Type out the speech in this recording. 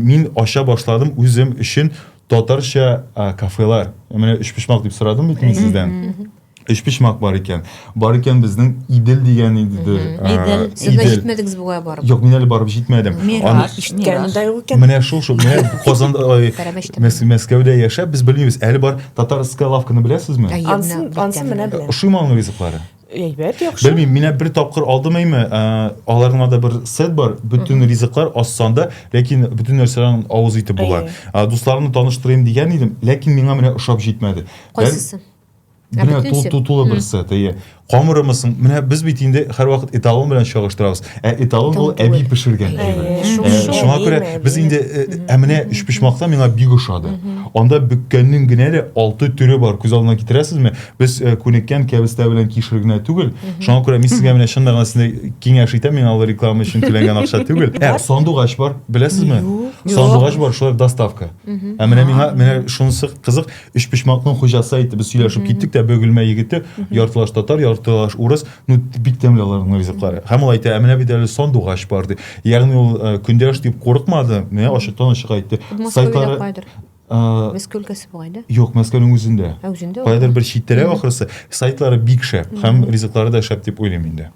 Мин ача башладым үзем өчен татарча кафелар. Менә өчпочмак дип сорадым бит мин сездән. Өчпочмак бар икән. Бар икән безнең Идел дигән инде. Идел. Сез дә җитмәдегез бугай барып. Юк, мин әле барып җитмәдем. Мираж. Ишеткәнем дә юк икән. Менә шул шул, менә Казанда, Мәскәүдә яшәп, без белмибез. Әле бар татарская лавканы беләсезме? Ансын, ансын менә беләм. Ошыймы аның ризыклары? Әйбәт, яхшы. Белмим, менә бер тапкыр алдым әйме, аларның анда бер сет бар, бөтен ризыклар аз санда, ләкин бөтен нәрсәдән авыз итеп була. Дусларымны таныштырыйм дигән идем, ләкин миңа менә ошап җитмәде. Кайсысы? Менә тулы бер сет, әйе. Камырымы соң? Менә без бит инде һәрвакыт эталон белән чагыштырабыз. Ә эталон ул әби пешергән әйбер. Шуңа күрә без инде ә менә өчпочмакта миңа бик ошады. Анда бөккәннең генә дә алты төре бар. Күз алдына китерәсезме? Без күнеккән кәбестә белән кишер генә түгел. Шуңа күрә мин сезгә менә чын мәгънәсендә киңәш итәм, миңа ул реклама өчен түләнгән акча түгел. Ә сандугач бар, беләсезме? Сандугач бар, шулай доставка. Ә менә миңа менә шунысы кызык, Өчпочмакның хуҗасы әйтте, без сөйләшеп киттек тә, Бөгелмә егете, яртылаш татар, яртылаш урыс, ну, бик тәмле аларның ризыклары. Һәм ул әйтә, ә менә бит әле сандугач бар ди. Ягъни ул э, көндәш дип курыкмады, менә ачыктан-ачык әйтте. Сайтлары кайдыр. Э, Мәскәү өлкәсе бугай да? Юк, Мәскәүнең үзендә. Ә үзендә. Кайдыр бер читтәрәк ахрысы. Сайтлары бик шәп һәм ризыклары да шәп дип уйлыйм инде.